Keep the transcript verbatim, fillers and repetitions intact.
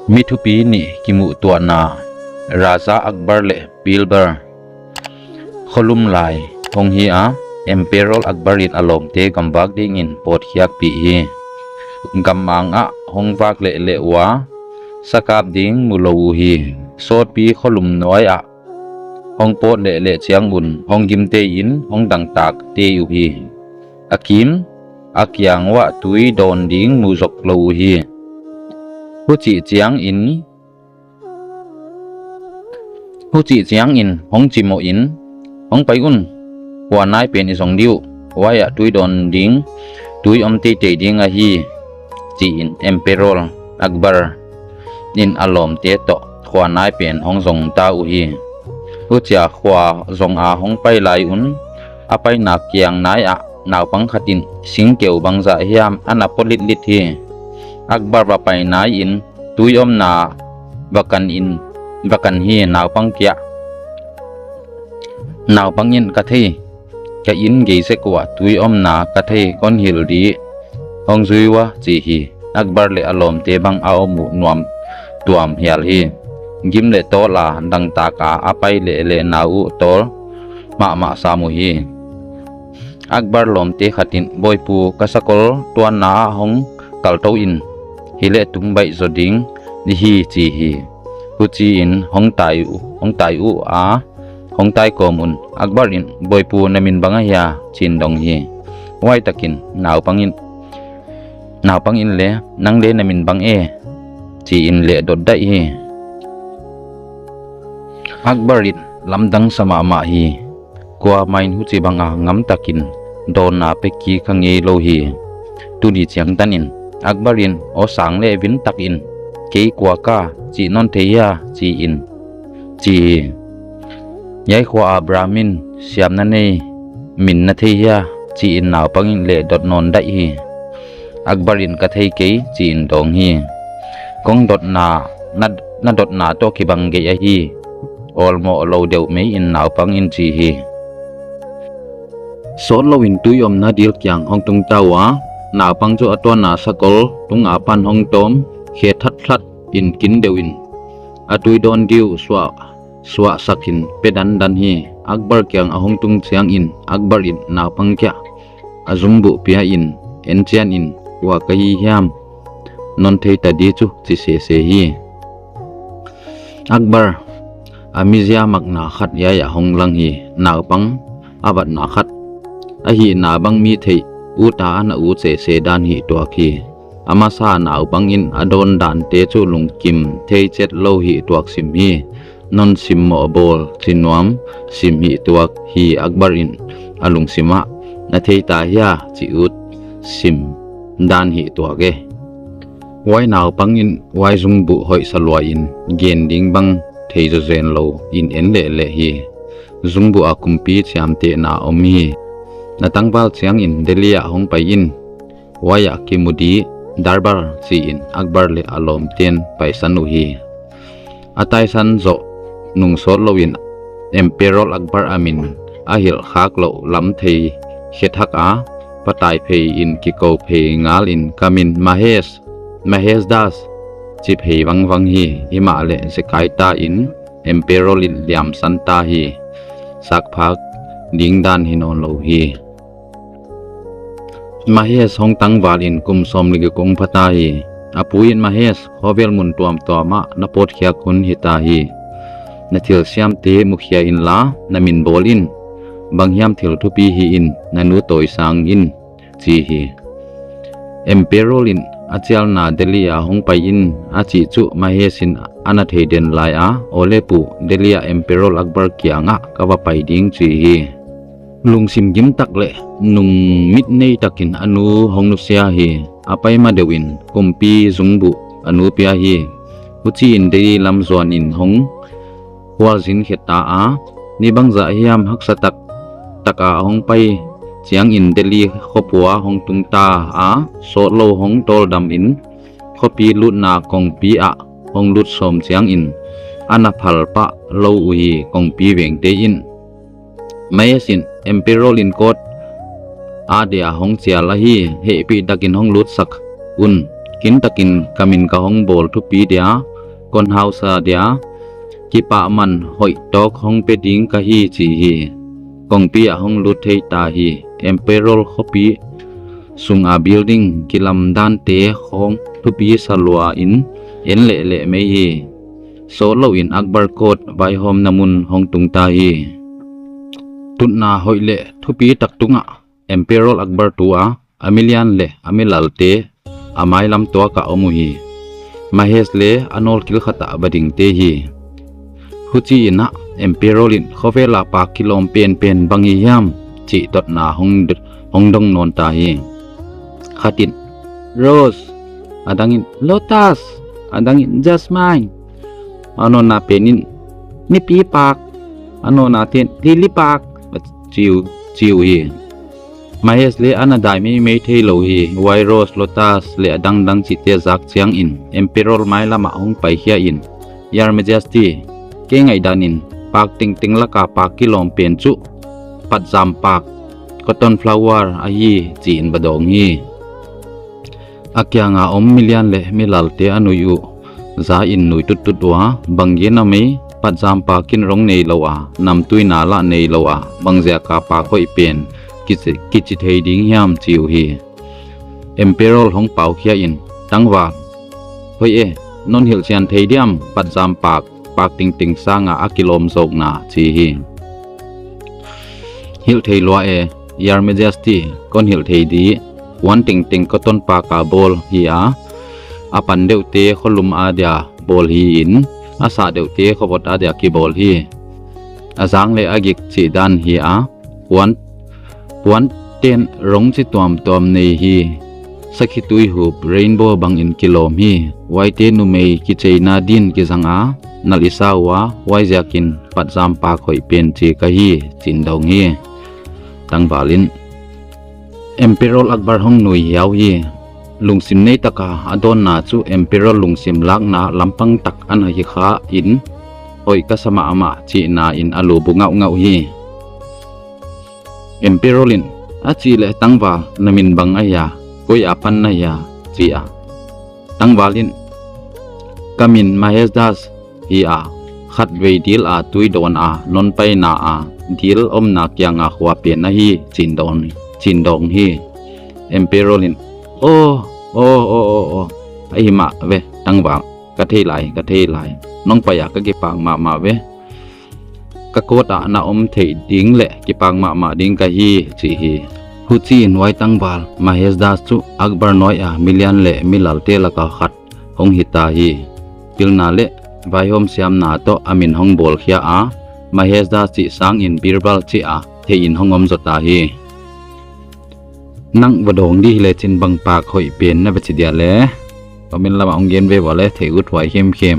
Mi thupi nih kimuhtuahna. Raja Akbar leh Birbar. Kholum lai hong hi a, Emperor Akbar in a lawmte gamvak dingin pawtkhiakpih hi. Gammang ah hong vak lehleh ua, sakap ding mulou uhi. Sawtpi kholum nuai ah hong pawt lehleh chiang un hong gimte in hong dangtak tei uhi. A kim, a kiang uah tui dawn ding mu zoklou uhi. Huchih chiangin, huchih chiangin hong chimoh in, "Hong pai un, khua nai pen i zong di uh, huai ah tui dawn ding, tui om teitei ding ahi," chi in Emperor Akbar in a lawmte toh khua nai pen hong zong ta uhi. Huchia khua zong a hong pai lai un, a paina kiang nai ah naupang khat in singkeu bangzah hiam ana pawt litlit hi. Akbar va pai nai in tui omna va kan in, va kan hi. Naupang kia, naupang in, "Ka thei, ka inn gei zek uah tui omna ka thei, kon hilh di, hong zui ua," chi hi. Akbar leh a lawmte bang a om uh nuam tuam hial hi. Gim leh tawl a dangtak a a pai lehleh na uh tawl mahmah sam uhi. Akbar lawmte khat in, "Bawipu, ka sakol tuanna ah hong kaltou in, hileh tung baih zaw ding di hi," chi hi. Huchiin hong tai uh, hong tai uh a, hong tai kawm un Akbar in, "Bawipu, na min bang ahia?" chiin dong hi. Huai takin naupang in, naupang in leng, "Nang leng na min bang e?" chiin leh dot daih hi. Akbar in lamdang sa mahmah hi. Kuamah in huchibang a ngam takin dawnna pe kha ngeilou hi. Tuni chiang tanin Akbar in aw sang leh vin takin, "Kei kua ka chih non thei hia?" chiin chi hi. "Hiai khua a Brahmin siamna nei min na thei hia?" chiin naupang in leh dot nawn daih hi. Akbar in, "Ka thei kei," chiin dong hi. "Kong dotna, na, na dotna toh kibang gei ahi. Awlmoh lou deuh mei in," naupang in chi hi. Sawtlou in tui omna dil kiang hong tung ta ua, naupang chu a tuanna sakol tung apan hong tawm khe thatthat in kin deuh in, a tui dawn di uh suah, suahsak in pe dandan hi. Akbar kiang a hong tung chiangin Akbar in naupang kia a zungbuh pia in, "En chian in, kua ka hi hiam non thei ta di chu," chi sese hi. Akbar a mizia makna khat hiai ah hong lang hi. Naupang a vatna khat ahihna bang mi theih ut a ana ut sese dan hih tuak hi. A masa naupang in a dawn dante chu lungkim thei chet lou hih tuak sim hi. "Non simmoh bawl, chi nuam sim hih tuak hi," Akbar in a lungsim ah, "Na thei ta hia?" chi ut sim dan hih tuak e. Huai naupang in huai zungbuh hoih sa lua in gen ding bang thei zawzen lou in en lehleh hi. Zungbuh a kumpi chiamtehna om hi. "Na tangval chiangin Delhi ah hong pai in, huai ah kimu di, Darbar," chiin Akbar leh a lawmten paisan uhi. A taisan zoh nung sawtlou in Emperor Akbar a min a hilh khak louh lam thei khe thak a, patai phei in kikou phei ngal in, "Ka min Mahesh, Mahesh Das," chi phei vangvang hi. Himahleh zekai ta in Emperor in liamsan ta hi. Sakphak ding dan hi nawnlou hi. Mahesh hong tangval in kum sawmli guk hong pha ta hi. A pu in, "Mahesh, khovel mun tuamtuam ah na pawtkhiak hun hita hi. Na thilsiamte mukhia inla, na min bawl in. Banghiam thil thupi hih in, na nu tawisang in," chi hi. Emperor in a chialna Delhi a hong pai in a chih chu Mahesh in ana thei den lai a, "Awle pu, Delhi a Emperor Akbar kiangah ka va pai ding," chi hi. Lungsim gim tak leh nung mit nei takin a nu hong nusia hi. A pai ma deuh in kumpi zungbuh a nu pia hi. Huchiin Delhi lam zuan in hong hualzin khe ta a, ni bangzah hiam haksa tak, tak a hong pai chiangin Delhi khopua hong tung ta a, sawtlou hong tawldam in khopi lutna kongpi ah hong lut sawm chiangin ana phal pah lou uhi. Kongpi vengte in, "Mahesh in Emperor in court a dia hong chial ahi, hehpih takin hong lutsak un," kintakin ka min ka hong bawl thupi dia, kon hausa dia, kipahman hoih tawk hong pe ding ka hi chi hi. Kongpi ah hong lut thei ta hi. Emperor khopi sunga building kilamdante hong thupi sa lua in en leh leh mai hi. Sawtlou in Akbar Court vaihawmna mun hong tung ta hi. Tutna hoih leh thupi tak tungah Emperor Akbar tua a milian leh a milalte a mailam tuak a om uhi. Mahesh leh a nawlkil khat ah va dingte hi. Huchiin a Emperor in khovela pak kilawm penpen bang hi hiam chih dotna hong, hong dong nawn ta hi. Khat in Rose, a dang in Lotus, a dang in Jasmine, a nawna pen in Nipi pak, a nawna ten Lily pak, chi uh, chi uh hi. Mahesh leh ana dai meimei theilou hi, huai Rose, Lotus leh a dangdang chihte zak chiangin Emperor mailam ah hong pai khia in, Your Majesty, kei ngaihdan in pak tengteng laka pak kilawm pen chu patzam pak, cotton flower ahi, chiin va dawng hi. A kianga om milian leh milalte a nui uh za in nui tuttut ua, bang gen a mai, patzam pak in rong neilou a, namtuina lah neilou a, bang ziaka pak hoih pen kichi, kichi thei ding hiam chi uh hi. Emperor hong pau khia in, Tangval, hoih e, non hilhchian thei diam, patzam pak, pak tengteng sanga a kilawm zawkna chi hi. Hilh thei lua e, Your Majesty, kon hilh thei di. Puan tengteng cotton pak a bawl hi a, a pan deuhte kholum adia bawl hi in, a sah deuhte khovot adia kibawl hi. A zang leh a gik chih dan hi a, puan, puan ten rong chi tuamtuam nei hi. Sakhi tuihup rainbow bangin kilawm hi. Huaite numei kicheina din kizang a, nalh i sa ua, huaiziakin patzam pak hoih pen chi ka hi, chiin dawng hi. Tangval in Emperor Akbar hong nui hiau hi. Lungsim nei taka a dawnna chu Emperor lungsim lakna lampang tak ana hi kha in, hoih ka sa mahmah chihna in a lu bu ngauhngauh hi. Emperor in, A chih leh Tangval, na min bang ahia, koi a pan na hia, chi a. Tangval in, Ka min Mahesh Das hi a, khatvei dil a tui dawn a, non paina a, dil omna kianga khua pen ahi, chiin dawng, chiin dawng hi. Emperor in, Aw, aw, aw, aw, aw, ahi mah ve, Tangval, ka thei lai, ka thei lai. Nong pai a ka kipak mahmah ve. Ka court ah na om theih ding leh kipak mahmah ding ka hi, chi hi. Huchiin huai Tangval, Mahesh Das chu Akbar nuai a milian leh milalte laka khat hong hita hi. Pilna leh vaihawm siamna toh a min hong bawl khia a, Mahesh Das chih sangin Birbal chih a theihin hong om zaw ta hi. Nang va dawng di hileh chin bang pak hoih pen na va chi dia leh? Comment lamah hong gen ve ua leh thei ut huai khemkhem.